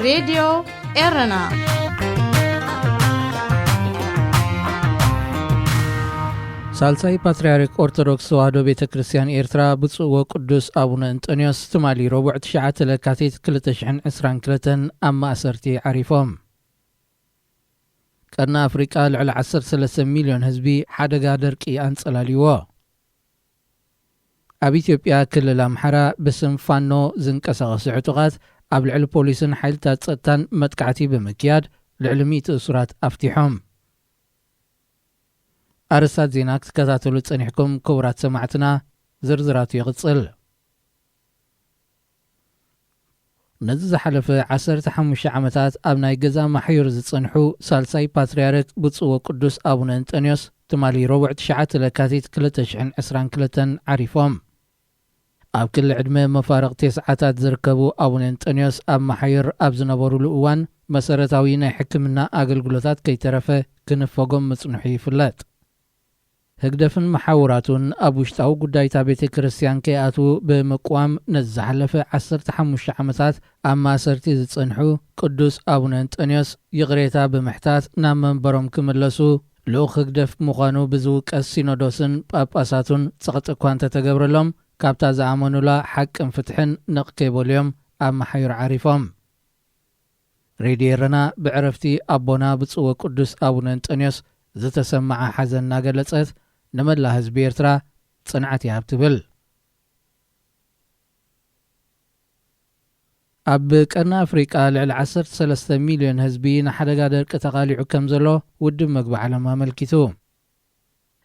ሬድዮ ኤረና። ሳልሳይ ፓትርያርክ ኦርቶዶክስ ተዋህዶ ቤተ ክርስቲያን ኤርትራ ብፁዕ ወቅዱስ ኣቡነ እንጠንዮስ ትማሊ ረቡዕ ትሽዓተ ለካቲት ክልተ ሽሕን ዕስራን ክልተን ኣብ ማእሰርቲ ዓሪፎም። ቀርኒ ኣፍሪቃ ልዕሊ ዓሰርተ ሰለስተ ሚልዮን ህዝቢ ሓደጋ ደርቂ ኣንጸላልይዎ። ኣብ ኢትዮጵያ ክልል ኣምሓራ ብስም ፋኖ ዝንቀሳቐሱ ዕጡቓት ኣብ ልዕሊ ፖሊስን ሓይልታት ጸጥታን መጥቃዕቲ ብምክያድ ልዕሊ ሚእቲ እሱራት ኣፍቲሖም። ኣርእስታት ዜና ክትከታተሉ ጸኒሕኩም ክቡራት ሰማዕትና፣ ዝርዝራቱ ይቕጽል። ነዚ ዝሓለፈ ዓሰርተ ሓሙሽተ ዓመታት ኣብ ናይ ገዛ ማሕዩር ዝጸንሑ ሳልሳይ ፓትርያርክ ብፁዕ ወቅዱስ ኣቡነ እንጠንዮስ ትማሊ ረቡዕ ትሽዓተ ለካቲት ክልተ ሽሕን ዕስራን ክልተን ዓሪፎም። ኣብ ክሊ ዕድመ መፋርቕ ተስዓታት ዝርከቡ ኣቡነ እንጠንዮስ ኣብ ማሕዩር ኣብ ዝነበሩሉ እዋን መሰረታዊ ናይ ሕክምና ኣገልግሎታት ከይተረፈ ክንፈጎም ምጽንሑ ይፍለጥ። ህግደፍን መሓውራቱን ኣብ ውሽጣዊ ጉዳይታ ቤተ ክርስቲያን ከይኣትዉ ብምቅዋም ነዚ ዝሓለፈ ዓሰርተ ሓሙሽተ ዓመታት ኣብ ማእሰርቲ ዝጸንሑ ቅዱስ ኣቡነ እንጠንዮስ ይቕሬታ ብምሕታት ናብ መንበሮም ክምለሱ ልኡኽ ህግደፍ ምዃኑ ብዝውቀስ ሲኖዶስን ጳጳሳቱን ጸቕጢ እኳ እንተተገብረሎም ካብታ ዝኣመኑላ ሓቅን ፍትሕን ነቕ ከይበሉ እዮም ኣብ መሓዩር ዓሪፎም። ሬድዮ ኤረና ብዕረፍቲ ኣቦና ብፁዕ ወቅዱስ ኣቡነ እንጠንዮስ ዝተሰምዓ ሓዘን እናገለጸት ንመላ ህዝቢ ኤርትራ ጽንዓት ይሃብ ትብል። ኣብ ቀርኒ ኣፍሪቃ ልዕሊ ዓሰርተ ሰለስተ ሚልዮን ህዝቢ ንሓደጋ ደርቂ ተቓሊዑ ከም ዘሎ ውድብ መግቢ ዓለም ኣመልኪቱ።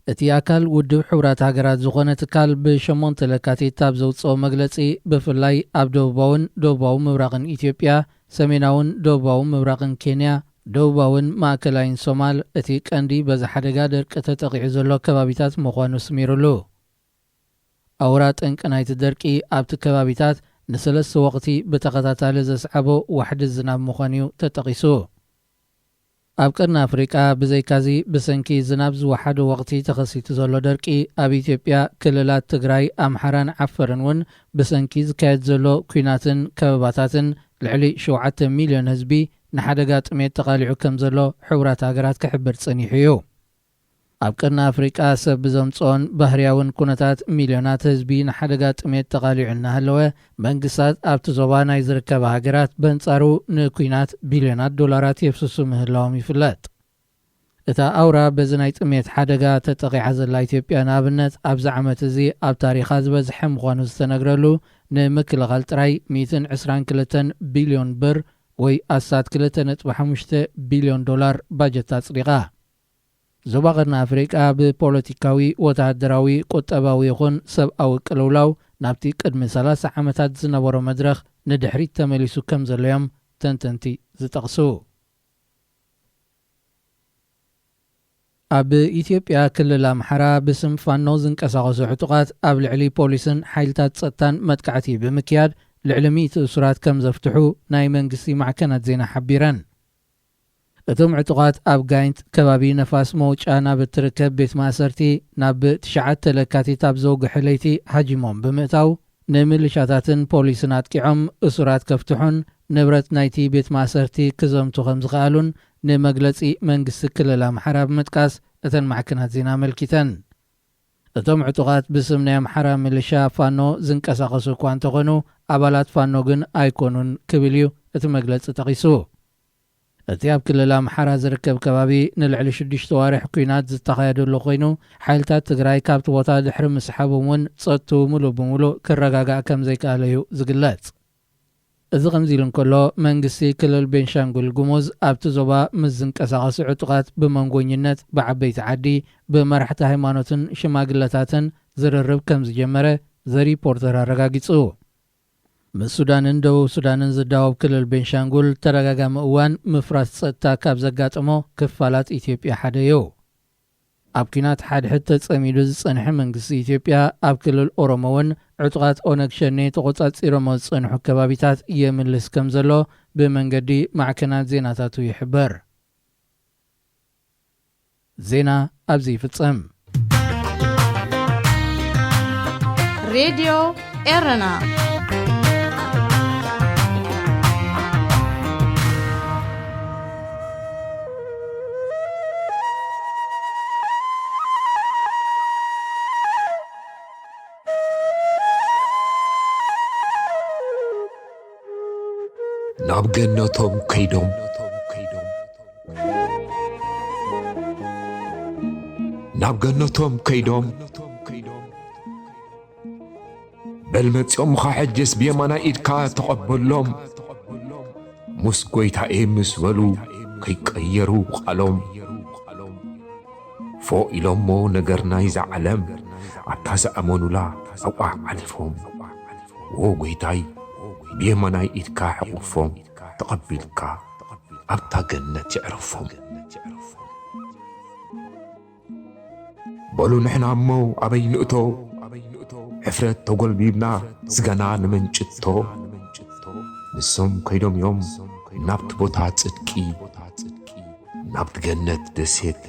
እቲ ኣካል ውድብ ሕቡራት ሃገራት ዝኾነ ትካል ብሸሞንተ ለካቲት ኣብ ዘውፅኦ መግለፂ ብፍላይ ኣብ ደቡባውን ደቡባዊ ምብራቕን ኢትዮጵያ፣ ሰሜናውን ደቡባዊ ምብራቕን ኬንያ፣ ደቡባውን ማእከላይን ሶማል እቲ ቀንዲ በዚ ሓደጋ ደርቂ ተጠቒዑ ዘሎ ከባቢታት ምዃኑ ስሚሩሉ። ኣውራ ጠንቂ ናይቲ ደርቂ ኣብቲ ከባቢታት ንሰለስተ ወቕቲ ብተኸታታሊ ዘስዓቦ ዋሕዲ ዝናብ ምዃኑ እዩ ተጠቒሱ። ኣብ ቀርኒ ኣፍሪቃ ብዘይካዚ ብሰንኪ ዝናብ ዝወሓደ ወቕቲ ተኸሲቱ ዘሎ ደርቂ ኣብ ኢትዮጵያ ክልላት ትግራይ፣ ኣምሓራን ዓፈርን እውን ብሰንኪ ዝካየድ ዘሎ ኲናትን ከበባታትን ልዕሊ ሸውዓተ ሚልዮን ህዝቢ ንሓደጋ ጥሜት ተቓሊዑ ከም ዘሎ ሕቡራት ሃገራት ክሕብር ጸኒሑ እዩ። ኣብ ቀርኒ ኣፍሪቃ ሰብ ብዘምጽኦን ባህርያውን ኩነታት ሚልዮናት ህዝቢ ንሓደጋ ጥሜት ተቓሊዑ እናሃለወ መንግስታት ኣብቲ ዞባ ናይ ዝርከባ ሃገራት በንጻሩ ንኲናት ቢልዮናት ዶላራት የፍስሱ ምህላዎም ይፍለጥ። እታ ኣውራ በዚ ናይ ጥሜት ሓደጋ ተጠቒዓ ዘላ ኢትዮጵያ ንኣብነት ኣብዚ ዓመት እዚ ኣብ ታሪኻ ዝበዝሐ ምዃኑ ዝተነግረሉ ንምክልኻል ጥራይ ሚእትን ዕስራን ክልተን ቢልዮን ብር ወይ ኣስታት ክልተ ነጥቢ ሓሙሽተ ቢልዮን ዶላር ባጀት ኣጽዲቓ። ዞባ ቀርኒ ኣፍሪቃ ብፖለቲካዊ፣ ወተሃደራዊ፣ ቁጠባዊ ይኹን ሰብኣዊ ቅልውላው ናብቲ ቅድሚ ሰላሳ ዓመታት ዝነበሮ መድረኽ ንድሕሪት ተመሊሱ ከም ዘሎ እዮም ተንተንቲ ዝጠቕሱ። ኣብ ኢትዮጵያ ክልል ኣምሓራ ብስም ፋኖ ዝንቀሳቐሱ ዕጡቓት ኣብ ልዕሊ ፖሊስን ሓይልታት ጸጥታን መጥቃዕቲ ብምክያድ ልዕሊ ሚእቲ እሱራት ከም ዘፍትሑ ናይ መንግስቲ ማዕከናት ዜና ሓቢረን። እቶም ዕጡቓት ኣብ ጋይንት ከባቢ ነፋስ መውጫ ናብ እትርከብ ቤት ማእሰርቲ ናብ ትሽዓተ ለካቲት ኣብ ዘውግሐ ለይቲ ሃጂሞም ብምእታው፣ ንምልሻታትን ፖሊስን ኣጥቂዖም እሱራት ከፍትሑን ንብረት ናይቲ ቤት ማእሰርቲ ክዘምቱ ከም ዝኸኣሉን ንመግለጺ መንግስቲ ክልል ኣምሓራ ብምጥቃስ እተን ማዕከናት ዜና ኣመልኪተን። እቶም ዕጡቓት ብስም ናይ ኣምሓራ ምልሻ ፋኖ ዝንቀሳቐሱ እኳ እንተኾኑ፣ ኣባላት ፋኖ ግን ኣይኮኑን ክብል እዩ እቲ መግለጺ ጠቒሱ። እቲ ኣብ ክልል ኣምሓራ ዝርከብ ከባቢ ንልዕሊ ሽዱሽተ ዋርሕ ኲናት ዝተኻየደሉ ኮይኑ፣ ሓይልታት ትግራይ ካብቲ ቦታ ድሕሪ ምስሓቦም እውን ጸጥትኡ ምሉእ ብምሉእ ክረጋጋእ ከም ዘይከኣለ እዩ ዝግለጽ። እዚ ከምዚ ኢሉ እንከሎ፣ መንግስቲ ክልል ቤንሻንጉል ጉሙዝ ኣብቲ ዞባ ምስ ዝንቀሳቐሱ ዕጡቓት ብመንጎኝነት ብዓበይቲ ዓዲ፣ ብመራሕቲ ሃይማኖትን ሽማግለታትን ዝርርብ ከም ዝጀመረ ዘ ሪፖርተር ኣረጋጊጹ። ምስ ሱዳንን ደቡብ ሱዳንን ዝዳወብ ክልል ቤንሻንጉል ተደጋጋሚ እዋን ምፍራስ ጸጥታ ካብ ዘጋጠሞ ክፋላት ኢትዮጵያ ሓደ እዩ። ኣብ ኲናት ሓድሕድ ተጸሚዱ ዝጸንሐ መንግስቲ ኢትዮጵያ ኣብ ክልል ኦሮሞ እውን ዕጡቓት ኦነግ ሸኔ ተቖጻጺሮሞ ዝጸንሑ ከባቢታት የምልስ ከም ዘሎ ብመንገዲ ማዕከናት ዜናታቱ ይሕበር። ዜና ኣብዚ ይፍጸም። ሬድዮ ኤረና። ናብ ገነቶም ከይዶም ናብ ገነቶም ከይዶም በል መጺኦምኻ ሕጅስ ብየማናይ ኢድካ ተቐበሎም። ምስ ጐይታኤ ምስ በሉ ከይቀየሩ ቓሎም። ፎእ ኢሎሞ ነገር ናይዛ ዓለም ኣብታ ዝኣመኑላ ኣብኣ ዓሊፎም። ዎ ጐይታይ ብየማናይ ኢድካ ሕቑፎም ተቐቢልካ ኣብታ ገነት የዕርፎም። በሉ ንሕና እሞ ኣበይ ንእቶ? ሕፍረት ተጎልቢብና ስጋና ንምንጭቶ። ንሶም ከይዶም እዮም ናብቲ ቦታ ጽድቂ፣ ናብቲ ገነት ደሴት፣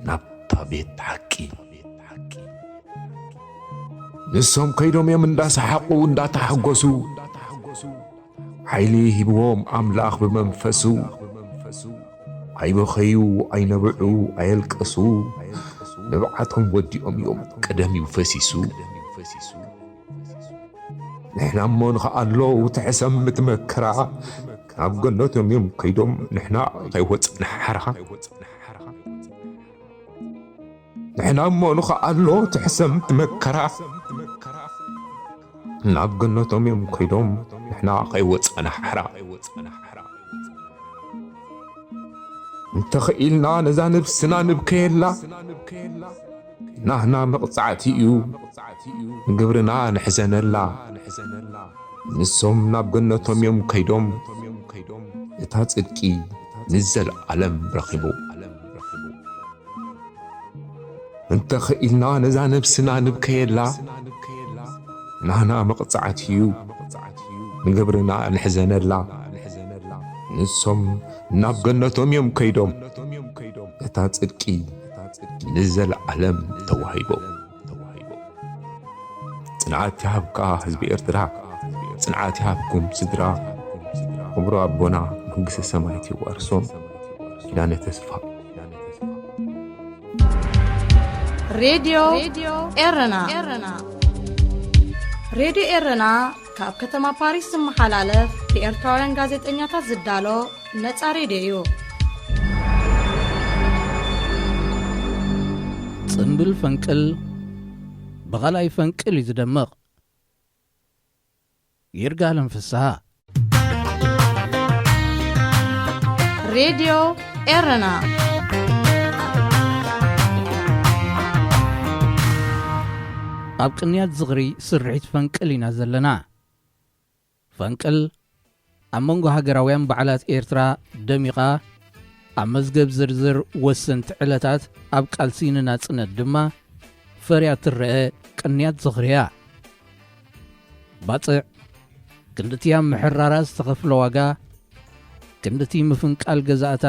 ናብታ ቤት ሓቂ። ንሶም ከይዶም እዮም እንዳሰሓቑ እንዳተሓጎሱ። ሓይሊ ሂብዎም ኣምላኽ ብመንፈሱ። ኣይበኸዩ ኣይነብዑ ኣየልቀሱ። ንብዓቶም ወዲኦም እዮም ቀደም እዩ ፈሲሱ። ንሕና እሞ ንኸኣሎ ትሕሰምት መከራ። ናብ ገነቶም እዮም ከይዶም ንሕና ከይወፅና ሓራ። ንሕና እሞ ንኸኣሎ ትሕሰምት መከራ። ናብ ገነቶም እዮም ከይዶም ንሕና ከይወፃና ሓራ። እንተኽኢልና ነዛ ነብስና ንብከየላ። ናህና መቕጻዕቲ እዩ ንግብርና ንሕዘነላ። ንሶም ናብ ገነቶም እዮም ከይዶም እታ ጽድቂ ንዘለዓለም ረኺቡ። እንተ ኽኢልና ነዛ ነብስና ንብከየላ። ናህና መቕጻዕቲ እዩ ንግብርና ንሕዘነላ። ንሶም ናብ ገነቶም እዮም ከይዶም እታ ጽድቂ ንዘለዓለም ተዋሂቦም። ጽንዓት ይሃብካ ህዝቢ ኤርትራ፣ ጽንዓት ይሃብኩም ስድራ። ክቡር ኣቦና መንግስተ ሰማያት ይዋርሶም። ኪዳነ ተስፋ። ሬድዮ ኤረና። ሬድዮ ኤረና ካብ ከተማ ፓሪስ ዝመሓላለፍ ብኤርትራውያን ጋዜጠኛታት ዝዳሎ ነጻ ሬድዮ እዩ። ጽንብል ፈንቅል ብኻልኣይ ፈንቅል እዩ ዝደምቕ። ይርጋለም ፍስሃ። ሬድዮ ኤረና። ኣብ ቅንያት ዝኽሪ ስርሒት ፈንቅል ኢና ዘለና። ፈንቅል ኣብ መንጎ ሃገራውያን በዓላት ኤርትራ ደሚቓ፣ ኣብ መዝገብ ዝርዝር ወሰንቲ ዕለታት ኣብ ቃልሲ ንናጽነት ድማ ፈርያ ትረአ ቅንያት ዝኽሪ እያ። ባጽዕ ክንድቲ ኣብ ምሕራራ ዝተኸፍሎ ዋጋ፣ ክንድቲ ምፍንቃል ገዛእታ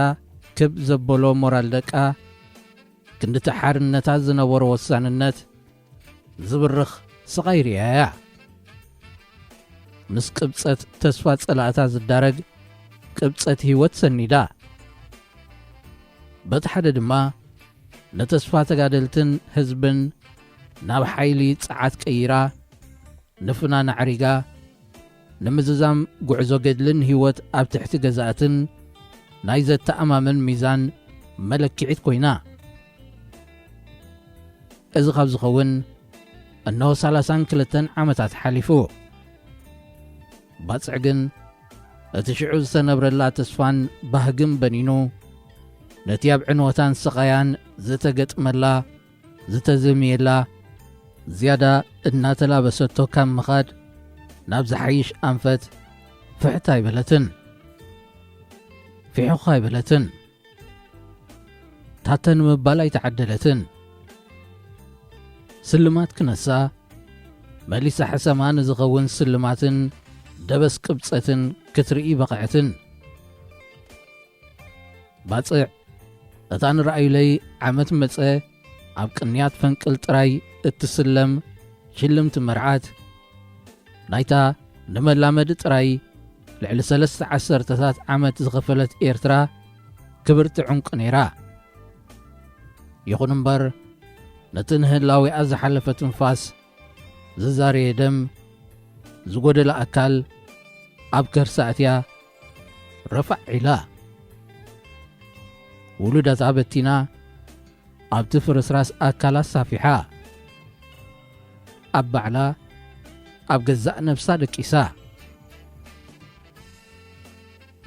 ክብ ዘበሎ ሞራል ደቃ፣ ክንድቲ ሓርነታ ዝነበሮ ወሳንነት ዝብርኽ ስቓይ ርእያ እያ። ምስ ቅብጸት ተስፋ ጸላእታ ዝዳረግ ቅብጸት ህይወት ሰኒዳ። በቲ ሓደ ድማ ንተስፋ ተጋደልትን ህዝብን ናብ ሓይሊ ጸዓት ቀይራ፣ ንፍናን ኣዕሪጋ፣ ንምዝዛም ጉዕዞ ገድልን ህይወት ኣብ ትሕቲ ገዛእትን ናይ ዘተኣማምን ሚዛን መለክዒት ኮይና። እዚ ካብ ዝኸውን እነሆ ሰላሳን ክልተን ዓመታት ሓሊፉ። ባጽዕ ግን እቲ ሽዑ ዝተነብረላ ተስፋን ባህግን በኒኑ፣ ነቲ ኣብ ዕንወታን ስቓያን ዝተገጥመላ፣ ዝተዘምየላ፣ ዝያዳ እናተላበሰቶ ካብ ምኻድ ናብ ዝሓይሽ ኣንፈት ፍሕት ኣይበለትን። ፊሑኽ ኣይበለትን። ታተ ንምባል ኣይተዓደለትን። ስልማት ክነሳ፣ መሊሳ ሕሰማ ንዝኸውን ስልማትን ደበስ ቅብጸትን ክትርኢ በቕዐትን። ባጽዕ፣ እታ ንረኣዩለይ ዓመት መጸ ኣብ ቅንያት ፈንቅል ጥራይ እትስለም ሽልምቲ መርዓት፣ ናይታ ንመላመዲ ጥራይ ልዕሊ ሰለስተ ዓሰርተታት ዓመት ዝኸፈለት ኤርትራ ክብርቲ ዑንቂ ነይራ። ይኹን እምበር፣ ነቲ ንህላዌኣ ዝሓለፈ ትንፋስ ዝዛረየ ደም፣ ዝጎደለ ኣካል ኣብ ከርሳ ኣትያ፣ ረፋዕ ኢላ። ውሉዳታ በቲና ኣብቲ ፍርስራስ ኣካላ ሳፊሓ። ኣብ ባዕላ፣ ኣብ ገዛእ ነብሳ ደቂሳ።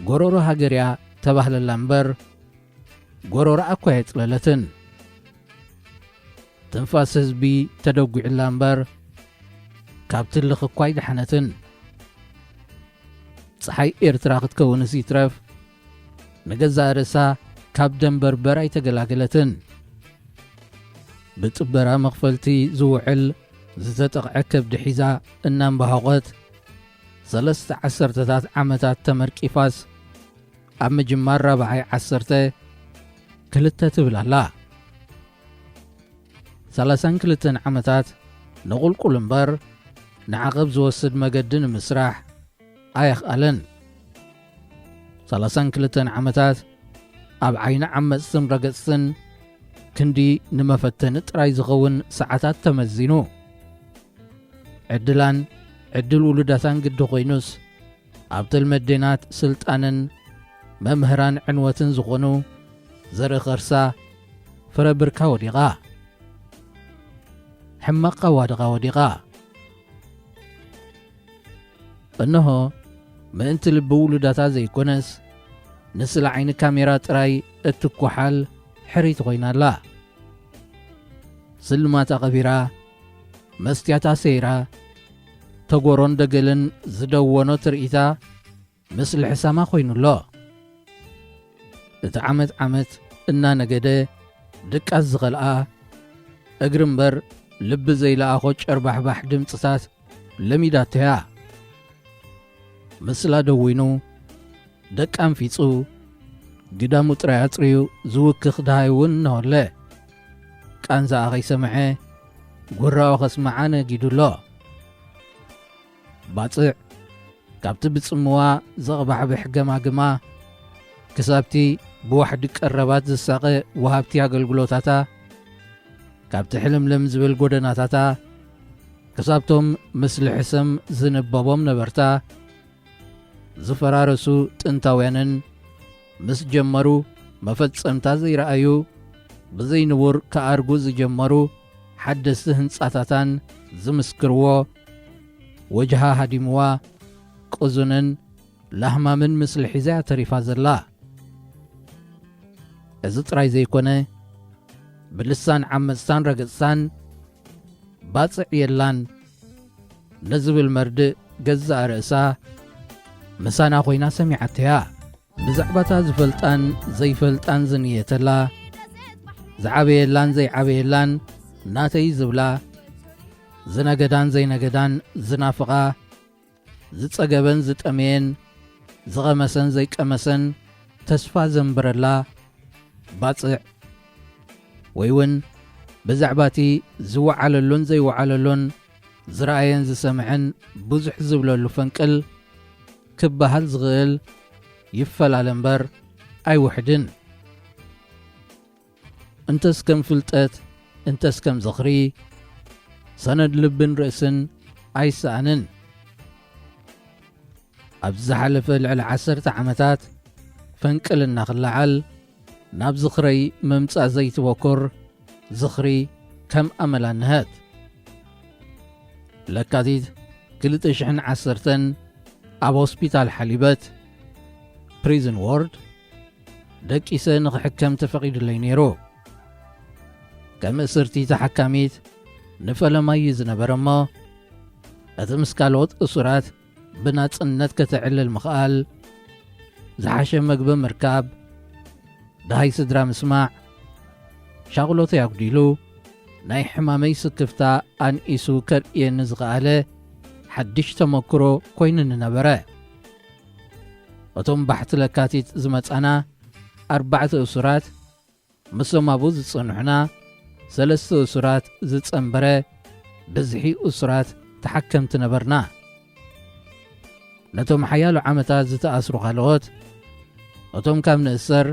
ጎሮሮ ሃገርያ ተባህለላ እምበር፣ ጎሮሮኣ እኳ የጽለለትን። ትንፋስ ህዝቢ ተደጒዕላ እምበር፣ ካብ ትልኽ እኳ ኣይደሓነትን። ጸሓይ ኤርትራ ክትከውንስ ይትረፍ፣ ንገዛእ ርእሳ ካብ ደንበርበር ኣይተገላገለትን። ብጽበራ መኽፈልቲ ዝውዕል ዝተጠቕዐ ከብዲ ሒዛ እናምባሃቖት፣ ሰለስተ ዓሰርተታት ዓመታት ተመርቂፋስ፣ ኣብ ምጅማር ራብዓይ ዓሰርተ ክልተ ትብል ኣላ። ሰላሳን ክልተን ዓመታት ንቑልቁል እምበር፣ ንዓቐብ ዝወስድ መገዲ ንምስራሕ ኣየኽኣለን። ሰላሳን ክልተን ዓመታት ኣብ ዓይኒ ዓመጽትን ረገጽትን ክንዲ ንመፈተኒ ጥራይ ዝኸውን ሰዓታት ተመዚኑ። ዕድላን ዕድል ውሉዳታን ግዲ ኮይኑስ፣ ኣብ ተልመዴናት ስልጣንን መምህራን ዕንወትን ዝኾኑ ዘርኢ ኸርሳ ፍረ ብርካ ወዲቓ። ሕማቕ ኣዋድቓ ወዲቓ። እነሆ፣ ምእንቲ ልቢ ውሉዳታ ዘይኮነስ፣ ንስለ ዓይኒ ካሜራ ጥራይ እትኳሓል ሕርይቲ ኮይና ኣላ። ስልማታ ቀቢራ፣ መስትያታ ሰይራ፣ ተጎሮን ደገልን ዝደወኖ ትርኢታ፣ ምስሊ ሕሳማ ኮይኑ ኣሎ። እቲ ዓመት ዓመት እናነገደ ድቃስ ዝኸልኣ፣ እግሪ እምበር ልቢ ዘይለኣኾ ጨርባሕባሕ ድምጽታት ለሚዳቶያ። ምስላ ደዊኑ፣ ደቂ ኣንፊጹ፣ ግዳሙ ጥራይ ኣጽርዩ ዝውክኽ ደሃይ እውን እነሆ ኣሎ። ቃንዛኣ ከይሰምዐ፣ ጉራኡ ከስምዓ ነጊዱ ኣሎ። ባጽዕ፣ ካብቲ ብጽምዋ ዘቕባሕብሕ ገማግማ፣ ክሳብቲ ብዋሕዲ ቀረባት ዝሳቐ ወሃብቲ ኣገልግሎታታ፣ ካብቲ ሕልምልም ዝብል ጎደናታታ፣ ክሳብቶም ምስሊ ሕሰም ዝንበቦም ነበርታ፣ ዝፈራረሱ ጥንታውያንን፣ ምስ ጀመሩ መፈጸምታ ዘይረኣዩ፣ ብዘይንቡር ክኣርጉ ዝጀመሩ ሓደስቲ ህንጻታታን ዝምስክርዎ፣ ወጅሃ ሃዲምዋ፣ ቅዙንን ላህማምን ምስሊ ሒዛ እያ ተሪፋ ዘላ። እዚ ጥራይ ዘይኮነ፣ ብልሳን ዓመጽታን ረገጽታን፣ "ባጽዕ የላን" ንዝብል መርድእ ገዛእ ርእሳ ምሳና ኮይና ሰሚዓተያ። ብዛዕባታ ዝፈልጣን ዘይፈልጣን ዝንየተላ፣ ዝዓበየላን ዘይዓበየላን ናተይ ዝብላ፣ ዝነገዳን ዘይነገዳን ዝናፍቓ፣ ዝጸገበን ዝጠመየን፣ ዝቐመሰን ዘይቀመሰን ተስፋ ዘንበረላ ባጽዕ፣ ወይ እውን ብዛዕባ እቲ ዝወዓለሉን ዘይወዓለሉን ዝረኣየን ዝሰምዐን ብዙሕ ዝብለሉ ፈንቅል ክበሃል ዝኽእል ይፈላለ እምበር ኣይውሕድን። እንተስ ከም ፍልጠት፣ እንተስ ከም ዝኽሪ፣ ሰነድ ልብን ርእስን ኣይሰኣንን። ኣብዚ ዝሓለፈ ልዕሊ ዓሰርተ ዓመታት ፈንቅል እናኽለዓል ናብ ዝኽረይ ምምጻእ ዘይትበኩር ዝኽሪ ከም ኣመላ እነሀት። ለካቲት ክልተ ሽሕን ዓሰርተን ኣብ ሆስፒታል ሓሊበት፣ ፕሪዝን ዎርድ፣ ደቂሰ ንኽሕከም ተፈቒዱለይ ነይሩ። ከም እስርቲ ተሓካሚት ንፈለማ እዩ ዝነበረ እሞ፣ እቲ ምስ ካልኦት እሱራት ብናጽነት ከተዕልል ምኽኣል፣ ዝሓሸ መግቢ ምርካብ፣ ደሃይ ስድራ ምስማዕ፣ ሻቕሎተይ ኣጉዲሉ፣ ናይ ሕማመይ ስክፍታ ኣንኢሱ ከርእየኒ ዝኸኣለ ሓድሽ ተመክሮ ኮይኑኒ ነበረ። እቶም ባሕቲ ለካቲት ዝመጻና ኣርባዕተ እሱራት፣ ምስቶም ኣብኡ ዝጸንሑና ሰለስተ እሱራት ዝጸንበረ ብዝሒ እሱራት ተሓከምቲ ነበርና። ነቶም ሓያሎ ዓመታት ዝተኣስሩ ካልኦት፣ እቶም ካብ ንእሰር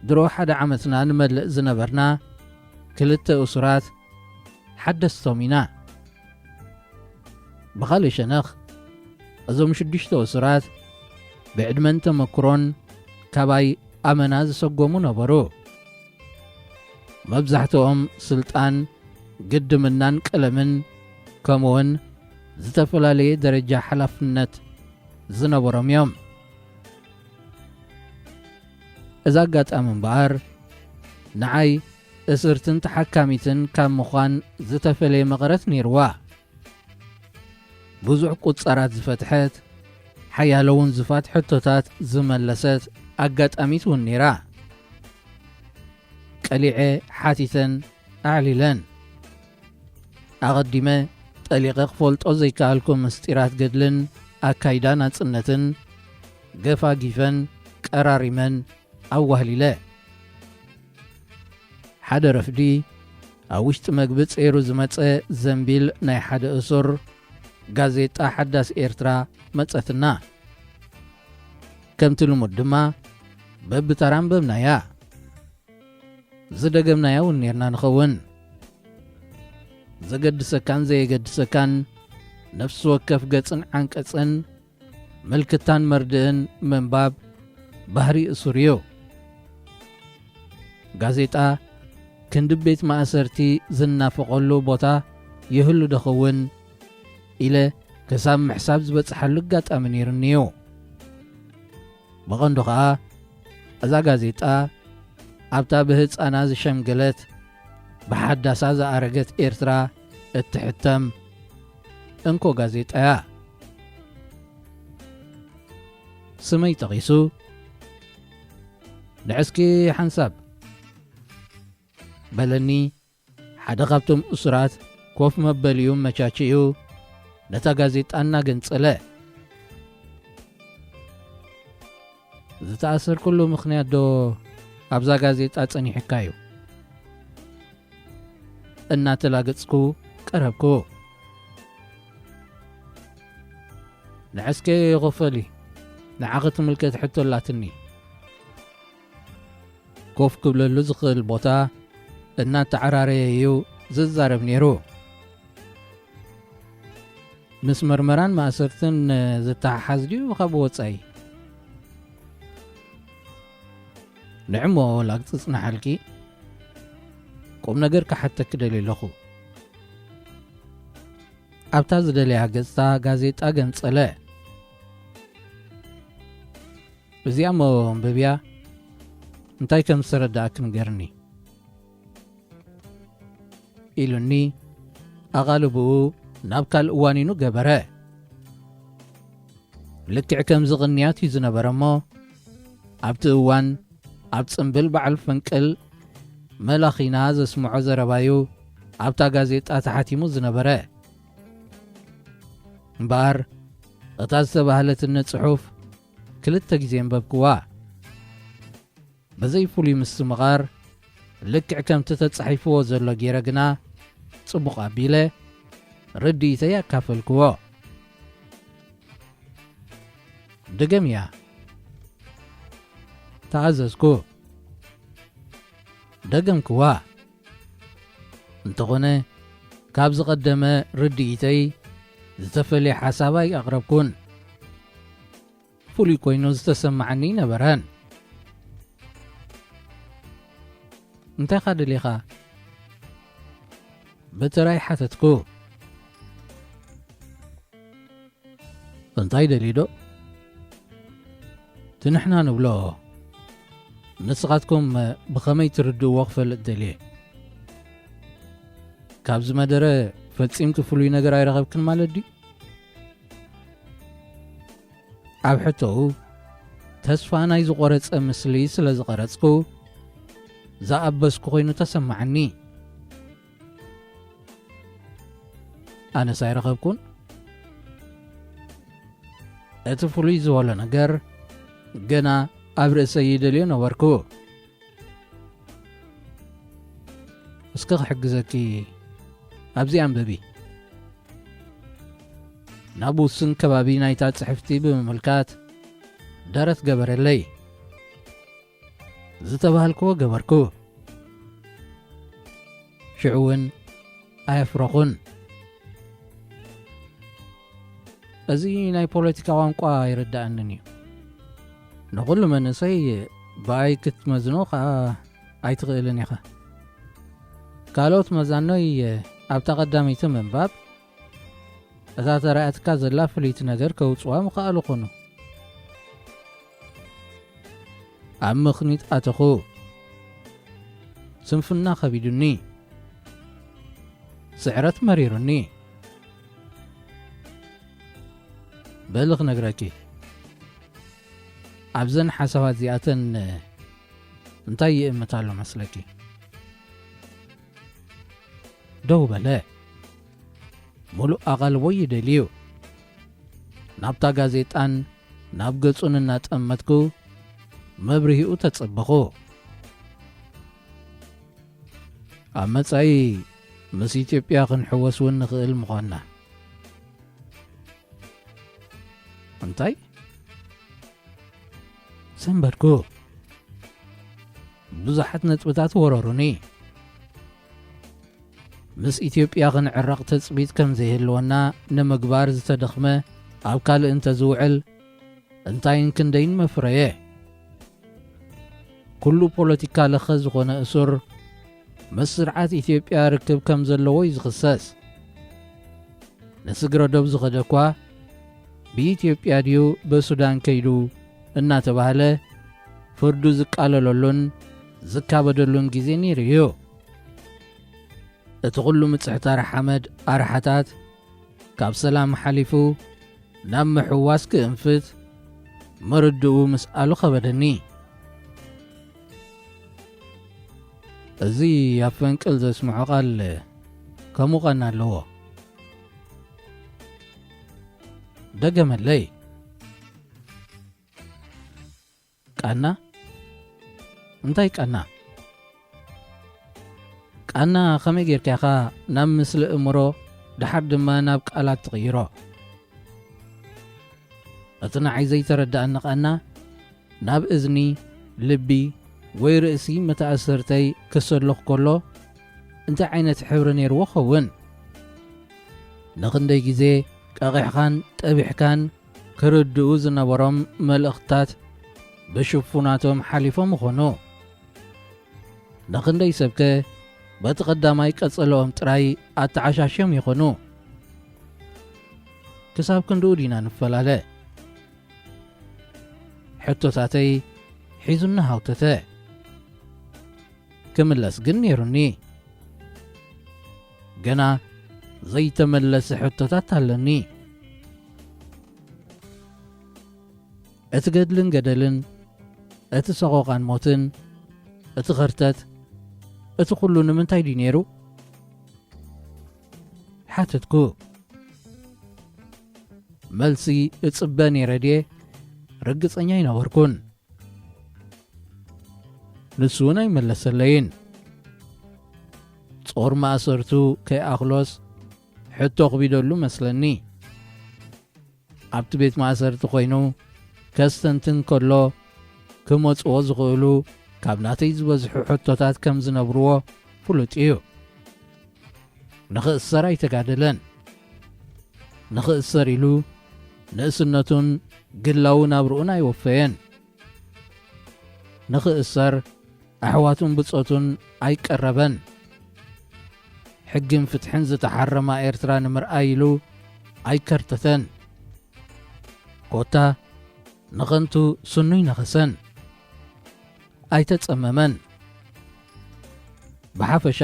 ድሮ ሓደ ዓመትና ንመልእ ዝነበርና ክልተ እሱራት ሓደስቶም ኢና። ብኻልእ ሸነኽ፣ እዞም ሽዱሽተ እሱራት ብዕድመን ተመክሮን ካባይ ኣመና ዝሰጎሙ ነበሩ። መብዛሕትኦም ስልጣን፣ ግድምናን ቀለምን፣ ከምኡውን ዝተፈላለየ ደረጃ ሓላፍነት ዝነበሮም እዮም። እዛ ኣጋጣሚ እምበኣር ንዓይ እስርትን ተሓካሚትን ካብ ምዃን ዝተፈለየ መቐረት ነይርዋ። ብዙሕ ቁጸራት ዝፈትሐት፣ ሓያሎ ውንዙፋት ሕቶታት ዝመለሰት ኣጋጣሚት እውን ነይራ። ቀሊዐ ሓቲተን ኣዕሊለን። ኣቐዲመ ጠሊቐ ክፈልጦ ዘይከኣልኩ ምስጢራት ገድልን ኣካይዳ ናጽነትን ገፋጊፈን ቀራሪመን ኣዋህሊለ። ሓደ ረፍዲ ኣብ ውሽጢ መግቢ ጸይሩ ዝመጸ ዘንቢል ናይ ሓደ እሱር ጋዜጣ ሓዳስ ኤርትራ መጸትና። ከምቲ ልሙድ ድማ በብተራ ኣንበብናያ። ዝደገምናያ እውን ኔርና ንኸውን። ዘገድሰካን ዘየገድሰካን ነፍሲ ወከፍ ገጽን ዓንቀጽን ምልክታን መርድእን ምንባብ ባህሪ እሱር እዩ። ጋዜጣ ክንዲ ቤት ማእሰርቲ ዝናፈቐሉ ቦታ ይህሉ ዶ ኸውን ኢለ ክሳብ ምሕሳብ ዝበጽሓሉ ኣጋጣሚ ነይሩኒ እዩ። ብቐንዱ ኸኣ እዛ ጋዜጣ ኣብታ ብህጻና ዝሸምገለት ብሓዳሳ ዝኣረገት ኤርትራ እትሕተም እንኮ ጋዜጣ እያ። ስመይ ጠቒሱ፣ "ንዕስኪ ሓንሳብ" በለኒ። ሓደ ካብቶም እሱራት ኮፍ መበሊኡ መቻችኡ ነታ ጋዜጣ እናገንጸለ፣ "ዝተኣሰርኩሉ ምኽንያት ዶ ኣብዛ ጋዜጣ ጸኒሑካ እዩ?" እናተላገጽኩ ቀረብኩ። "ንዕስከ ይኸፈሊ፣ ንዓኺ ትምልከት ሕቶ ኣላትኒ." ኮፍ ክብለሉ ዝኽእል ቦታ እናተዓራረየ እዩ ዝዛረብ ነይሩ። ምስ መርመራን ማእሰርትን ዝተሓሓዝ ድዩ ካብ ወጻኢ? ንዕሞ ላግጺ ጽናሓልኪ፣ ቁም ነገር ክሓተኪ ደልየ ኣለኹ። ኣብታ ዝደለያ ገጽታ ጋዜጣ ገንጸለ። "እዚኣ እሞ ኣንብብያ፣ እንታይ ከም ዝተረዳእኪ ንገርኒ" ኢሉኒ ኣቓልብኡ ናብ ካልእ ዋኒኑ ገበረ። ልክዕ ከምዚ ቅንያት እዩ ዝነበረ እሞ፣ ኣብቲ እዋን ኣብ ጽምብል በዓል ፈንቅል መላኺና ዘስምዖ ዘረባዩ ኣብታ ጋዜጣ ተሓቲሙ ዝነበረ። እምበኣር፣ እታ ዝተባህለትኒ ጽሑፍ ክልተ ግዜ ኣንበብክዋ። ብዘይ ፍሉይ ምስምቓር፣ ልክዕ ከምቲ ተጻሒፍዎ ዘሎ ገይረ ግና ጽቡቕ ኣቢለ ርድኢተይ ኣካፈልክዎ። "ድገምያ" ተኣዘዝኩ። ደገምክዋ። እንተኾነ፣ ካብ ዝቐደመ ርድኢተይ ዝተፈልየ ሓሳብ ኣይኣቕረብኩን። ፍሉይ ኮይኑ ዝተሰማዓኒ ኣይነበረን። "እንታይኻ ደሊኻ?" ብተራይ ሓተትኩ። "እንታይ ደልዩ ዶ?" "እቲ ንሕና ንብሎ፣ ንስኻትኩም ብኸመይ ትርድእዎ ክፈልጥ ደልየ። ካብዚ መደረ ፈጺምኪ ፍሉይ ነገር ኣይረኸብክን ማለት ድዩ?" ኣብ ሕቶኡ ተስፋ ናይ ዝቖረጸ ምስሊ ስለ ዝቐረጽኩ፣ ዝኣበስኩ ኮይኑ ተሰማዓኒ። ኣነስ ኣይረኸብኩን። እቲ ፍሉይ ዝበሎ ነገር ገና ኣብ ርእሰይ ይደልዮ ነበርኩ። እስከ ክሕግዘኪ፣ ኣብዚ ኣንብቢ። ናብ ውሱን ከባቢ ናይታ ጽሕፍቲ ብምምልካት ደረት ገበረለይ። ዝተባህልክዎ ገበርኩ። ሽዑ እውን ኣየፍረኹን። እዚ ናይ ፖለቲካ ቋንቋ ኣይርድኣንን እዩ። ንኹሉ መንእሰይ ብኣይ ክትመዝኖ ከኣ ኣይትኽእልን ኢኻ። ካልኦት መዛኖይ ኣብታ ቀዳመይቲ ምንባብ እታ ተራእያትካ ዘላ ፍልይቲ ነገር ከውጽዋ ምኸኣሉ ኹኑ። ኣብ ምኽኒት ኣተኹ። ስንፍና ከቢዱኒ። ስዕረት መሪሩኒ። በሊ ክነግረኪ። ኣብዘን ሓሳባት እዚኣተን እንታይ ይእምት ኣሎ መስለኪ? ደው በለ። ምሉእ ኣቓልቦ ይደልዩ። ናብታ ጋዜጣን ናብ ገጹን እናጠመትኩ መብርሂኡ ተጸበኹ። ኣብ መጻኢ ምስ ኢትዮጵያ ክንሕወስ እውን ንኽእል ምዃንና። እንታይ? ሰንበድኩ። ብዙሓት ነጥብታት ወረሩኒ። ምስ ኢትዮጵያ ክንዕረቕ ትጽቢት ከም ዘይህልወና ንምግባር ዝተደኽመ ኣብ ካልእ እንተዝውዕል እንታይን ክንደይን መፍረየ። ኩሉ ፖለቲካ ለኸ ዝኾነ እሱር ምስ ስርዓት ኢትዮጵያ ርክብ ከም ዘለዎ እዩ ዝኽሰስ። ንስግረ ዶብ ዝኸደ እኳ ብኢትዮጵያ ድዩ ብሱዳን ከይዱ እናተባህለ ፍርዱ ዝቃለለሉን ዝካበደሉን ግዜ ነይሩ እዩ። እቲ ኩሉ ምጽሕታር ሓመድ ኣርሓታት ካብ ሰላም ሓሊፉ ናብ ምሕዋስ ክእንፍት ምርድኡ ምስኣሉ ከበደኒ። እዚ ኣብ ፈንቅል ዘስምዖ ቃል ከምኡ ቃና ኣለዎ። ደገመለይ። ቃና? እንታይ ቃና? ቃና ከመይ ጌርካ ኢኻ ናብ ምስሊ እምሮ፣ ደሓር ድማ ናብ ቃላት ትቕይሮ? እቲ ንዓይ ዘይተረድኣኒ ቃና፣ ናብ እዝኒ፣ ልቢ ወይ ርእሲ መተኣሰርተይ ክሰሎኽ ከሎ፣ እንታይ ዓይነት ሕብሪ ነይርዎ ኸውን? ንኽንደይ ግዜ ቀቒሕኻን ጠቢሕካን ክርድኡ ዝነበሮም መልእኽትታት ብሽፉናቶም ሓሊፎም ይኾኑ። ንኽንደይ ሰብከ በቲ ቀዳማይ ቀጸልኦም ጥራይ ኣተዓሻሽዮም ይኾኑ። ክሳብ ክንድኡ ዲና ንፈላለ? ሕቶታተይ ሒዙኒ ሃውተተ። ክምለስ ግን ነይሩኒ። ገና ዘይተመለሰ ሕቶታት ኣለኒ። እቲ ገድልን ገደልን፣ እቲ ሰቆቃን ሞትን፣ እቲ ኸርተት፣ እቲ ኩሉ ንምንታይ ድዩ ነይሩ? ሓተትኩ። መልሲ እጽበ ነይረ ድየ? ርግጸኛ ኣይነበርኩን። ንሱ እውን ኣይመለሰለይን። ጾር ማእሰርቱ ከይኣኽሎስ ሕቶ ኣኽቢደሉ መስለኒ። ኣብቲ ቤት ማእሰርቲ ኮይኑ ከስተንትን ከሎ ክመጽዎ ዝኽእሉ ካብ ናተይ ዝበዝሑ ሕቶታት ከም ዝነብርዎ ፍሉጥ እዩ። ንኽእሰር ኣይተጋደለን። ንኽእሰር ኢሉ ንእስነቱን ግላዊ ናብርኡን ኣይወፈየን። ንኽእሰር ኣሕዋቱን ብጾቱን ኣይቀረበን። ሕግን ፍትሕን ዝተሓረማ ኤርትራ ንምርኣይ ኢሉ ኣይከርተተን። ኮታ ንኸንቱ ስኑ ኣይነኸሰን። ኣይተጸመመን። ብሓፈሻ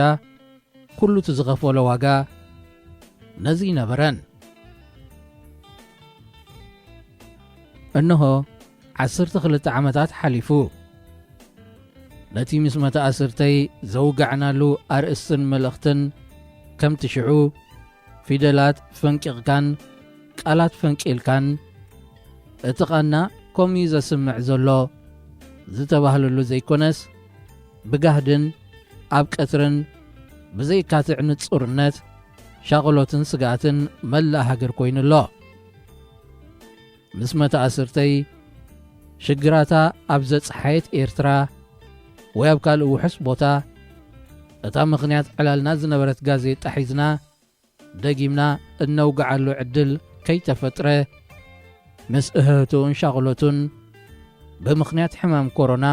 ኩሉ እቲ ዝኸፈሎ ዋጋ ነዚ ይነበረን። እንሆ ዓሰርተ ክልተ ዓመታት ሓሊፉ። ነቲ ምስ መተኣስርተይ ዘውጋዕናሉ ኣርእስትን መልእኽትን ከምቲ ሽዑ ፊደላት ፈንቂቕካን ቃላት ፈንቂልካን፣ እቲ ቃና ከምኡ እዩ ዘስምዕ ዘሎ ዝተባህለሉ ዘይኮነስ፣ ብጋህድን ኣብ ቀትርን ብዘይካትዕ ንጹርነት ሻቕሎትን ስግኣትን መላእ ሃገር ኮይኑ ኣሎ። ምስ መተኣስርተይ ሽግራታ ኣብ ዘጽሓየት ኤርትራ ወይ ኣብ ካልእ ውሑስ ቦታ፣ እታ ምኽንያት ዕላልና ዝነበረት ጋዜጣ ሒዝና ደጊምና እነውግዓሉ ዕድል ከይተፈጥረ፣ ምስ እህህትኡን ሻቕሎቱን ብምኽንያት ሕማም ኮሮና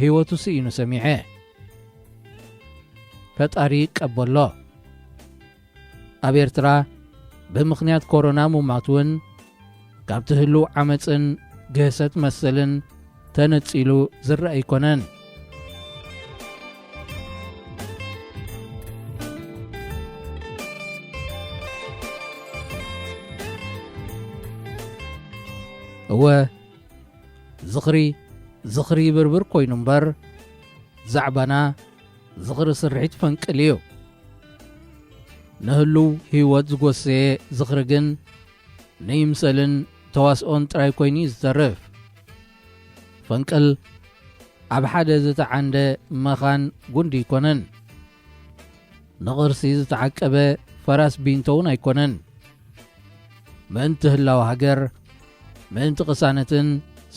ህይወቱ ስኢኑ ሰሚዐ። ፈጣሪ ይቀበሎ። ኣብ ኤርትራ ብምኽንያት ኮሮና ሙማት እውን ካብቲ ህሉው ዓመጽን ግህሰት መሰልን ተነጺሉ ዝረአ ኣይኮነን። እወ፣ ዝኽሪ ዝኽሪ ይብርብር ኮይኑ እምበር፣ ዛዕባና ዝኽሪ ስርሒት ፈንቅል እዩ። ንህሉው ህይወት ዝጎሰየ ዝኽሪ ግን ንይምሰልን ተዋስኦን ጥራይ ኮይኑ እዩ ዝተርፍ። ፈንቅል ኣብ ሓደ ዝተዓንደ መኻን ጉንዲ ኣይኮነን። ንቕርሲ ዝተዓቀበ ፈራስ ቢንቶ እውን ኣይኮነን። ምእንቲ ህላወ ሃገር፣ ምእንቲ ቅሳነትን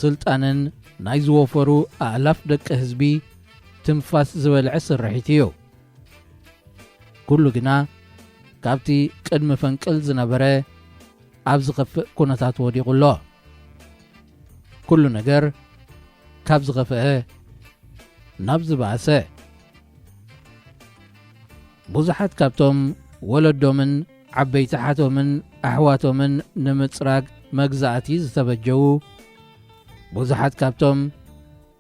ስልጣንን ናይ ዝወፈሩ ኣእላፍ ደቂ ህዝቢ ትንፋስ ዝበልዐ ስርሒት እዩ። ኩሉ ግና ካብቲ ቅድሚ ፈንቅል ዝነበረ ኣብ ዝኸፍእ ኩነታት ወዲቑ ኣሎ። ኩሉ ነገር ካብ ዝኸፍአ ናብ ዝበኣሰ። ብዙሓት ካብቶም ወለዶምን ዓበይቲ ሓቶምን ኣሕዋቶምን ንምጽራግ መግዛእቲ ዝተበጀዉ፣ ብዙሓት ካብቶም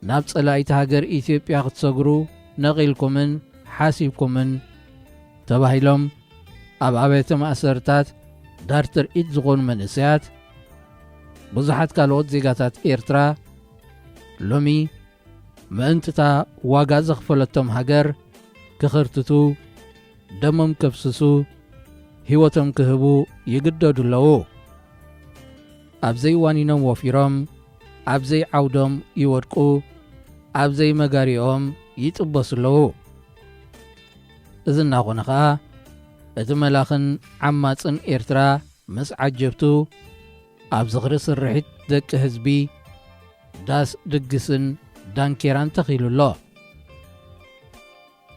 ናብ ጸላኢት ሃገር ኢትዮጵያ ክትሰግሩ ነቒልኩምን ሓሲብኩምን ተባሂሎም ኣብ ኣብያተ ማእሰርታት ዳር ትርኢት ዝኾኑ መንእሰያት፣ ብዙሓት ካልኦት ዜጋታት ኤርትራ ሎሚ ምእንትታ ዋጋ ዘኽፈለቶም ሃገር ክኽርትቱ፣ ደሞም ከፍስሱ፣ ህይወቶም ክህቡ ይግደዱ ኣለዉ። ኣብ ዘይዋኒኖም ወፊሮም፣ ኣብ ዘይዓውዶም ይወድቁ፣ ኣብ ዘይመጋሪኦም ይጥበሱ ኣለዉ። እዚ እናኾነ ኸኣ፣ እቲ መላኽን ዓማጽን ኤርትራ ምስ ዓጀብቱ፣ ኣብ ዝኽሪ ስርሒት ደቂ ህዝቢ ዳስ ድግስን ዳንኬራን ተኺሉ ኣሎ።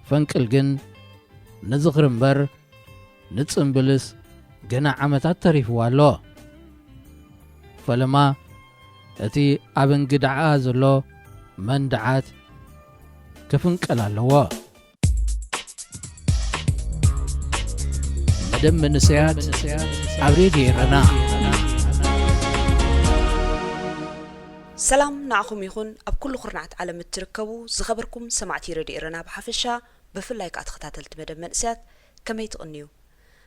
ፈንቅል ግን ንዝኽሪ እምበር ንጽምብልስ ገና ዓመታት ተሪፍዋ ኣሎ። ፈለማ እቲ ኣብ እንግድዓ ዘሎ መንድዓት ክፍንቀል ኣለዎ። መደብ መንእሰያት ኣብ ሬድዮ ኤረና። ሰላም ንዓኹም ይኹን፣ ኣብ ኩሉ ኩርናዓት ዓለም እትርከቡ ዝኸበርኩም ሰማዕቲ ሬድዮ ኤረና ብሓፈሻ፣ ብፍላይ ከኣ ተኸታተልቲ መደብ መንእሰያት ከመይ ትቕንዩ?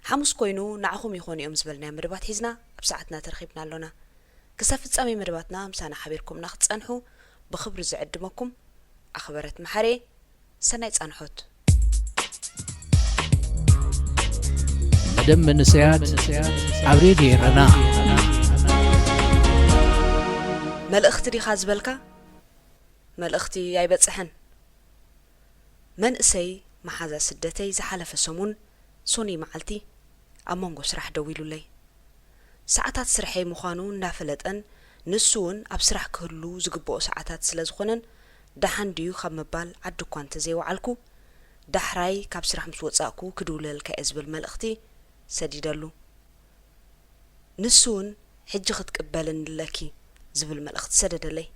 ሓሙስ ኮይኑ ንዓኹም ይኾኑ እዮም ዝበልናዮ መደባት ሒዝና ኣብ ሰዓትና ተረኺብና ኣሎና። ክሳብ ፍጻሜ መደባትና ምሳና ሓቢርኩምና ክትጸንሑ ብኽብሪ ዝዕድመኩም ኣኽበረት መሓሬ። ሰናይ ጻንሖት። መደብ መንእሰያት ኣብ ሬድዮ ኤረና። መልእኽቲ ዲኻ ዝበልካ? መልእኽቲ ኣይበጽሐን። መንእሰይ መሓዛ ስደተይ ዝሓለፈ ሰሙን ሶኑይ መዓልቲ ኣብ መንጎ ስራሕ ደዊሉለይ። ሰዓታት ስርሐይ ምዃኑ እናፈለጠን ንሱ እውን ኣብ ስራሕ ክህሉ ዝግብኦ ሰዓታት ስለ ዝኾነን፣ ደሓን ድዩ ካብ ምባል ዓዲ እኳ እንተዘይወዓልኩ፣ ዳሕራይ ካብ ስራሕ ምስ ወጻእኩ ክድውለልካ እየ ዝብል መልእኽቲ ሰዲደሉ። ንሱ እውን ሕጂ ክትቅበልኒ ኣለኪ ዝብል መልእኽቲ ሰደደለይ።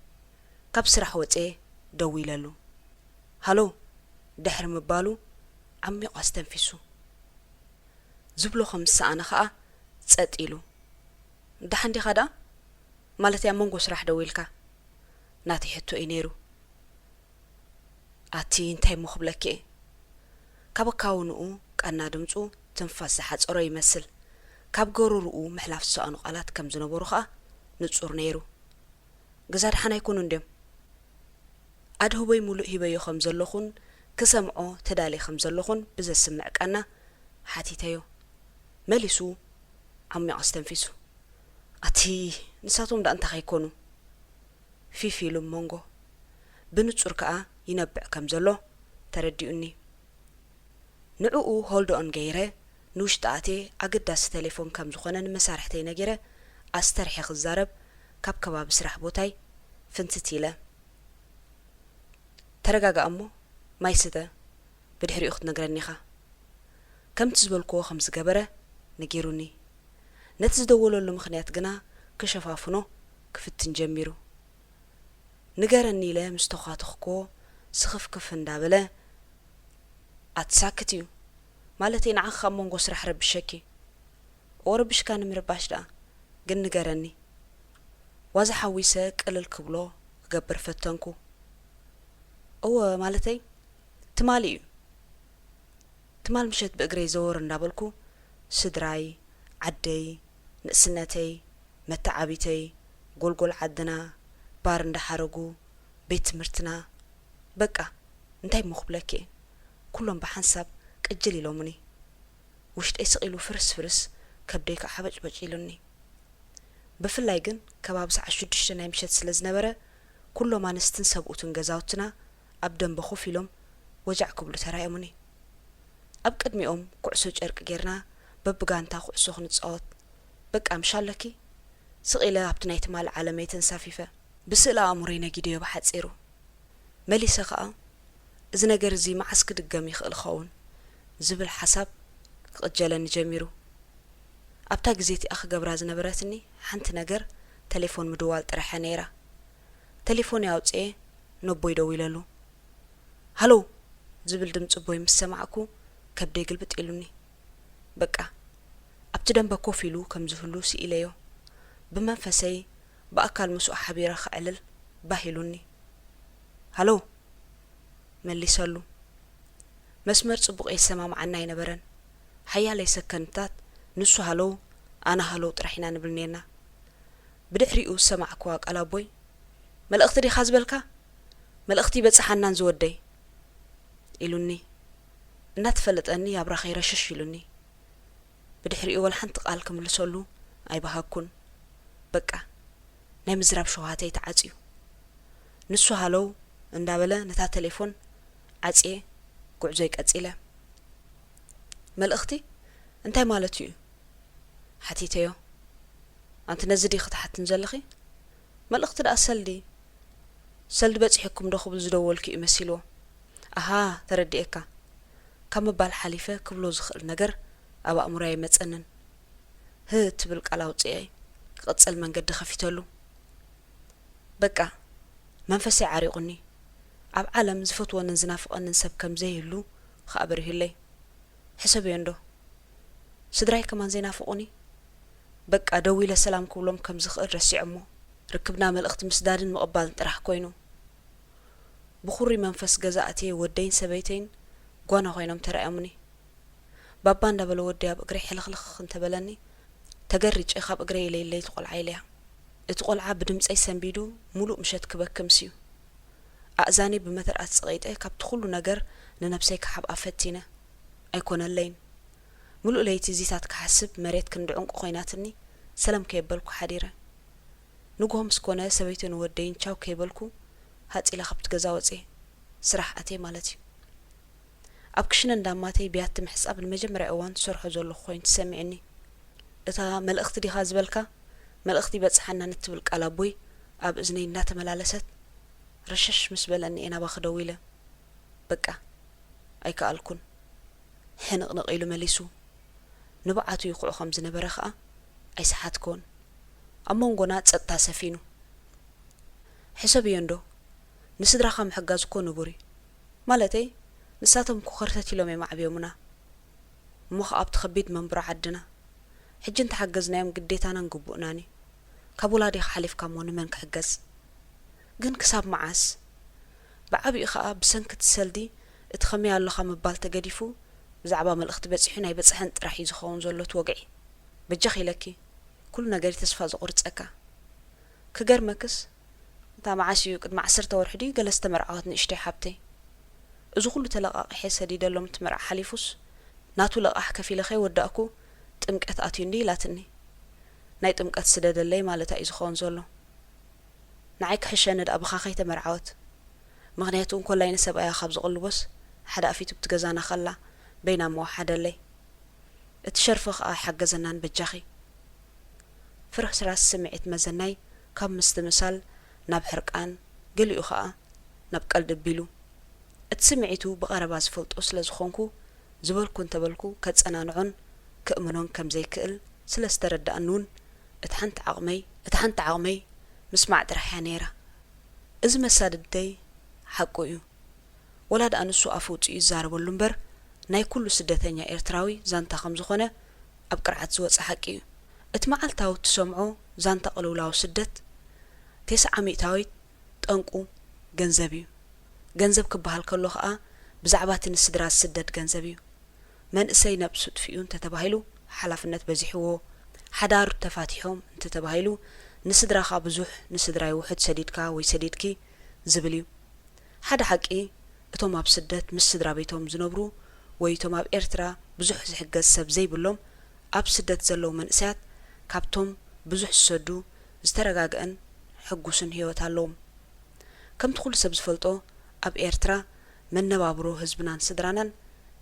ካብ ስራሕ ወጽየ ደዊለሉ። ሃሎ ድሕሪ ምባሉ ዓሚቑ ኣስተንፊሱ። ዝብሎ ከም ዝሰኣነ ኸኣ ጸጥ ኢሉ። ደሓን ዲኻ ደኣ? ማለተይ ኣብ መንጎ ስራሕ ደዊልካ? ናተይ ሕቶ እዩ ነይሩ። ኣቲ እንታይ እሞ ክብለኪ እየ? ካብ ኣካውንኡ ቃና ድምጹ ትንፋስ ዝሓጸሮ ይመስል። ካብ ጎረርኡ ምሕላፍ ዝሰኣኑ ቃላት ከም ዝነበሩ ኸኣ ንጹር ነይሩ። ገዛ ደሓን ኣይኮኑን ድዮም? ኣድህቦይ ሙሉእ ሂበዮ ከም ዘለኹን ክሰምዖ ተዳልየ ከም ዘለኹን ብዘስምዕ ቃና ሓቲተዮ። መሊሱ ዓሚቑ ኣስተንፊሱ። ኣቲ ንሳቶም ደኣ እንታይ ከይኮኑ? ፊፍ ኢሉ መንጎ። ብንጹር ከኣ ይነብዕ ከም ዘሎ ተረዲኡኒ። ንዕኡ hold on ገይረ ንውሽጢ ኣትየ ኣገዳሲ ቴሌፎን ከም ዝኾነ ንመሳርሕተይ ነጊረ ኣስተርሐ ክዛረብ ካብ ከባቢ ስራሕ ቦታይ ፍንትት ኢለ። ተረጋጋእ እሞ ማይ ስተ፣ ብድሕሪኡ ክትነግረኒ ኢኻ። ከምቲ ዝበልክዎ ከም ዝገበረ ነጊሩኒ። ነቲ ዝደወለሉ ምኽንያት ግና ክሸፋፍኖ ክፍትን ጀሚሩ። ንገረኒ ኢለ ምስ ተዃተኽክዎ ስኽፍክፍ እንዳበለ፣ ኣትሳክት እዩ። ማለተይ ንዓኺ ካብ መንጎ ስራሕ ረቢሸኪ። እወ ረቢሽካኒ ምርባሽ ደኣ፣ ግን ንገረኒ። ዋዛ ሓዊሰ ቅልል ክብሎ ክገብር ፈተንኩ። እወ ማለተይ ትማሊ እዩ። ትማል ምሸት ብእግረይ ዘወር እንዳበልኩ ስድራይ፣ ዓደይ፣ ንእስነተይ፣ መተዓቢተይ፣ ጎልጎል ዓድና፣ ባር እንዳሓረጉ፣ ቤት ትምህርትና፣ በቃ እንታይ እሞ ክብለኪ እየ፣ ኩሎም ብሓንሳብ ቅጅል ኢሎምኒ። ውሽጠይ ስቕ ኢሉ ፍርስ ፍርስ፣ ከብደይ ከዓ ሓበጭበጭ ኢሉኒ። ብፍላይ ግን ከባቢ ሰዓት ሽዱሽተ ናይ ምሸት ስለ ዝነበረ፣ ኩሎም ኣንስትን ሰብኡትን ገዛውትና ኣብ ደንበ ኮፍ ኢሎም ወጃዕ ክብሉ ተራእዮምኒ። ኣብ ቅድሚኦም ኩዕሶ ጨርቂ ጌርና በብጋንታ ኩዕሶ ክንጻወት፣ በቃ ምሽ ኣለኪ፣ ስቕ ኢለ ኣብቲ ናይ ትማሊ ዓለመይ ተንሳፊፈ። ብስእለ ኣእምሮይ ነጊደዮ ብሓጺሩ። መሊሰ ኸኣ፣ እዚ ነገር እዚ መዓስ ክድገም ይኽእል ኸውን ዝብል ሓሳብ ክቕጀለኒ ጀሚሩ። ኣብታ ግዜ እቲኣ ክገብራ ዝነበረትኒ ሓንቲ ነገር ተሌፎን ምድዋል ጥራሕ እያ ነይራ። ተሌፎነይ ኣውጺኤ ነቦይ ደዊለሉ። ሃሎ ዝብል ድምጺ ኣቦይ ምስ ሰማዕኩ ከብደይ ግልብጥ ኢሉኒ። በቃ ኣብቲ ደንበ ኮፍ ኢሉ ከም ዝህሉ ስኢለዮ። ብመንፈሰይ ብኣካል ምስኡ ሓቢረ ከዕልል ባህ ኢሉኒ። ሃሎ መሊሰሉ። መስመር ጽቡቕ የሰማምዓና ኣይነበረን። ሓያለይ ሰከንድታት ንሱ ሃሎ ኣነ ሃሎ ጥራሕ ኢና ንብል ኔርና። ብድሕሪኡ ዝሰማዕክዋ ቃል ኣቦይ፣ "መልእኽቲ ዲኻ ዝበልካ? መልእኽቲ ይበጽሓናን ዝወደይ" ኢሉኒ። እናተፈለጠኒ ኣብራኸይ ረሸሽ ኢሉኒ። ብድሕሪኡ ወላ ሓንቲ ቃል ክምልሰሉ ኣይበሃግኩን። በቃ ናይ ምዝራብ ሸውሃተይ ተዓጽዩ። ንሱ ሃለው እንዳበለ ነታ ተሌፎን ዓጽየ ጉዕዞይ ቀጺለ። "መልእኽቲ እንታይ ማለት እዩ?" ሓቲተዮ። "ኣንቲ ነዚ ዲኺ ትሓትኒ ዘለኺ? መልእኽቲ ደኣ ሰልዲ፣ ሰልዲ በጺሑኩም ዶ ክብል ዝደወልኩ እዩ መሲልዎ። ኣሃ፣ ተረዲኤካ" ካብ ምባል ሓሊፈ ክብሎ ዝኽእል ነገር ኣብ ኣእምሮይ ኣይመጸንን። "ህ" እትብል ቃል ኣውጺኤ ክቕጽል መንገዲ ከፊተሉ። በቃ መንፈሰይ ዓሪቑኒ። ኣብ ዓለም ዝፈትወንን ዝናፍቐንን ሰብ ከም ዘይህሉ ኸኣ በሪሁለይ። ሕሰብዮ እንዶ፣ ስድራይ ከማን ዘይናፍቑኒ? በቃ ደዊለ ሰላም ክብሎም ከም ዝኽእል ረሲዖሞ። ርክብና መልእኽቲ ምስዳድን ምቕባልን ጥራሕ ኮይኑ። ብኹሪ መንፈስ ገዛ ኣትየ ወደይን ሰበይተይን ጓና ኮይኖም ተራእዮምኒ። ባባ እንዳበለ ወደይ ኣብ እግረይ ሕልኽልኽ እንተበለኒ፣ ተገሪጨ ካብ እግረይ ኢለይለይ እቲ ቆልዓ ኢለያ። እቲ ቆልዓ ብድምፀይ ሰንቢዱ ሙሉእ ምሸት ክበክምስ እዩ። ኣእዛነይ ብመተርኣስ ፀቒጠ ካብቲ ኩሉ ነገር ንነብሰይ ክሓብኣ ፈቲነ። ኣይኮነለይን። ሙሉእ ለይቲ እዚታት ክሓስብ መሬት ክንዲ ዕንቁ ኮይናትኒ ሰለም ከየበልኩ ሓዲረ። ንግሆ ምስ ኮነ ሰበይተይን ወደይን ቻው ከይበልኩ ሃፅ ኢለ ካብቲ ገዛ ወፅየ። ስራሕ ኣትየ ማለት እዩ። ኣብ ክሽነ እንዳማተይ ብያቲ ምሕጻብ ንመጀመርያ እዋን ዝሰርሖ ዘለኹ ኮይኑ ተሰሚዑኒ። እታ "መልእኽቲ ዲኻ ዝበልካ? መልእኽቲ ይበጽሓና" ንትብል ቃል ኣቦይ ኣብ እዝነይ እንዳተመላለሰት፣ ረሸሽ ምስ በለኒ እየ ናባኺ ደዊለ። በቃ ኣይከኣልኩን። ሕንቕንቕ ኢሉ መሊሱ። ንብዓቱ ይኹዕ ከም ዝነበረ ኸኣ ኣይሰሓትኩዎን። ኣብ መንጎና ጸጥታ ሰፊኑ። ሕሰብዮ እንዶ፣ ንስድራኻ ምሕጋዝ እኮ ንቡር እዩ። ማለተይ፣ ንሳቶም እኮ ከርተት ኢሎም እዮም ኣዕብዮምና። እሞ ኸኣ ኣብቲ ከቢድ መንብሮ ዓድና፣ ሕጂ እንተሓገዝናዮም ግዴታናን ግቡእናን እዩ። ካብ ወላዲኻ ሓሊፍካ እሞ ንመን ክሕገዝ? ግን ክሳብ መዓስ? ብዓቢኡ ኸኣ ብሰንኪ እቲ ሰልዲ እቲ ከመይ ኣሎኻ ምባል ተገዲፉ፣ ብዛዕባ መልእኽቲ በጺሑን ኣይበጽሐን ጥራሕ እዩ ዝኸውን ዘሎ እቲ ወግዒ። በጃኺ ኢለኪ፣ ኩሉ ነገር እዩ ተስፋ ዘቑርጸካ። ክገርመክስ፣ እታ መዓስ እዩ፣ ቅድሚ ዓሰርተ ወርሒ ድዩ ገለ ዝተመርዓወት ንእሽተይ ሓብተይ። እዚ ኩሉ ተለቓቒሐ ሰዲደሎም እቲ መርዓ ሓሊፉስ፣ ናቱ ለቓሕ ከፊለ ከይወዳእኩ ጥምቀት ኣትዩ እንድዩ ኢላትኒ። ናይ ጥምቀት ስደደለይ ማለታ እዩ ዝኸውን ዘሎ። ንዓይ ክሕሸኒ ደኣ ብኻ ከይተመርዓወት። ምኽንያቱ እንኮላይ ንሰብኣያ ካብ ዝቕልቦስ፣ ሓደ ኣፊቱ ብቲ ገዛና ከላ በይና ምወሓደለይ። እቲ ሸርፊ ኸኣ ኣይሓገዘናን በጃኺ። ፍርሕራስ ስምዒት መዘናይ ካብ ምስትምሳል ናብ ሕርቃን፣ ገሊኡ ኸኣ ናብ ቀልዲ ኣቢሉ። እቲ ስምዒቱ ብቐረባ ዝፈልጦ ስለ ዝኾንኩ፣ ዝበልኩ እንተበልኩ ከጸናንዖን ከእምኖን ከም ዘይክእል ስለ ዝተረድኣኒ እውን፣ እቲ ሓንቲ ዓቕመይ፣ እቲ ሓንቲ ዓቕመይ ምስማዕ ጥራሕ እያ ነይራ። እዚ መሳድደይ ሓቁ እዩ። ወላ ደኣ ንሱ ኣፉ ኣውጺኡ ይዛረበሉ እምበር፣ ናይ ኩሉ ስደተኛ ኤርትራዊ ዛንታ ከም ዝኾነ ኣብ ቅርዓት ዝወጸ ሓቂ እዩ። እቲ መዓልታዊ እትሰምዖ ዛንታ ቅልውላው ስደት፣ ተስዓ ሚእታዊት ጠንቁ ገንዘብ እዩ። ገንዘብ ክበሃል ከሎ ኸኣ፣ ብዛዕባ እቲ ንስድራ ዝስደድ ገንዘብ እዩ። መንእሰይ ነብሱ ጥፊኡ እንተተባሂሉ፣ ሓላፍነት በዚሕዎ፣ ሓዳር ተፋቲሖም እንተተባሂሉ፣ ንስድራኻ ብዙሕ፣ ንስድራይ ውሑድ ሰዲድካ ወይ ሰዲድኪ ዝብል እዩ። ሓደ ሓቂ፣ እቶም ኣብ ስደት ምስ ስድራ ቤቶም ዝነብሩ ወይ እቶም ኣብ ኤርትራ ብዙሕ ዝሕገዝ ሰብ ዘይብሎም ኣብ ስደት ዘለዉ መንእሰያት፣ ካብቶም ብዙሕ ዝሰዱ ዝተረጋግአን ሕጉስን ህይወት ኣለዎም። ከምቲ ኩሉ ሰብ ዝፈልጦ፣ ኣብ ኤርትራ መነባብሮ ህዝብናን ስድራናን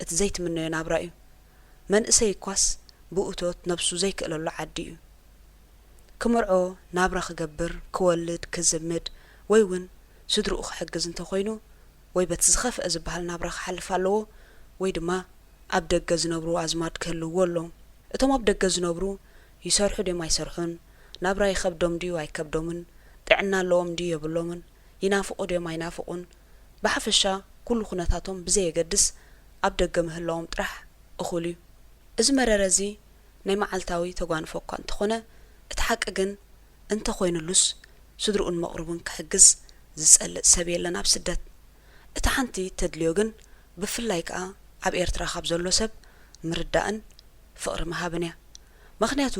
እቲ ዘይትምነዮ ናብራ እዩ። መንእሰይ እኳስ ብእቶት ነብሱ ዘይክእለሉ ዓዲ እዩ። ክምርዖ፣ ናብራ ክገብር፣ ክወልድ፣ ክዝምድ፣ ወይ እውን ስድርኡ ክሕግዝ እንተኾይኑ፣ ወይ በቲ ዝኸፍአ ዝበሃል ናብራ ክሓልፍ ኣለዎ፣ ወይ ድማ ኣብ ደገ ዝነብሩ ኣዝማድ ክህልውዎ ኣለዎም። እቶም ኣብ ደገ ዝነብሩ ይሰርሑ ድዮም ኣይሰርሑን፣ ናብራ ይኸብዶም ድዩ ኣይከብዶምን፣ ጥዕና ኣለዎም ድዩ የብሎምን፣ ይናፍቑ ድዮም ኣይናፍቑን፣ ብሓፈሻ ኩሉ ኩነታቶም ብዘየገድስ ኣብ ደገ ምህላዎም ጥራሕ እኹል እዩ። እዚ መረረ እዚ ናይ መዓልታዊ ተጓንፎ እኳ እንተኾነ፣ እቲ ሓቂ ግን እንተኾይኑሉስ ስድርኡን መቕርቡን ክሕግዝ ዝጸልእ ሰብ የለን ኣብ ስደት። እታ ሓንቲ ተድልዮ ግን ብፍላይ ከኣ ኣብ ኤርትራ ካብ ዘሎ ሰብ ምርዳእን ፍቕሪ ምሃብን እያ። ምኽንያቱ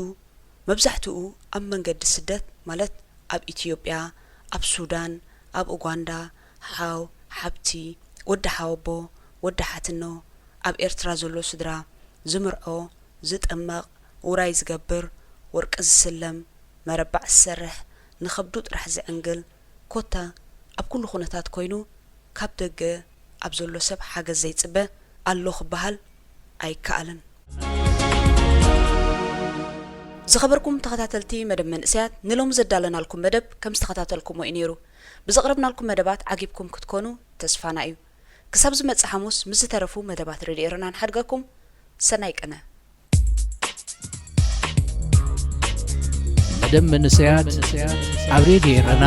መብዛሕትኡ ኣብ መንገዲ ስደት ማለት ኣብ ኢትዮጵያ፣ ኣብ ሱዳን፣ ኣብ ኡጋንዳ፣ ሓው፣ ሓብቲ፣ ወዲ ሓወቦ፣ ወዲ ሓትኖ፣ ኣብ ኤርትራ ዘሎ ስድራ፣ ዝምርዖ፣ ዝጥመቕ፣ ውራይ ዝገብር፣ ወርቂ ዝስለም፣ መረባዕ ዝሰርሕ፣ ንኸብዱ ጥራሕ ዝዕንግል፣ ኮታ ኣብ ኩሉ ኩነታት ኮይኑ ካብ ደገ ኣብ ዘሎ ሰብ ሓገዝ ዘይጽበ ኣሎ ክበሃል ኣይከኣልን። ዝኸበርኩም ተኸታተልቲ መደብ መንእሰያት፣ ንሎሚ ዘዳለናልኩም መደብ ከም ዝተኸታተልኩሞ እዩ ነይሩ። ብዘቕረብናልኩም መደባት ዓጊብኩም ክትኮኑ ተስፋና እዩ። ክሳብ ዝመጽእ ሓሙስ ምስ ዝተረፉ መደባት ሬድዮ ኤረና ንሓድገኩም። ሰናይ ቅነ። መደብ መንእሰያት ኣብ ሬድዮ ኤረና።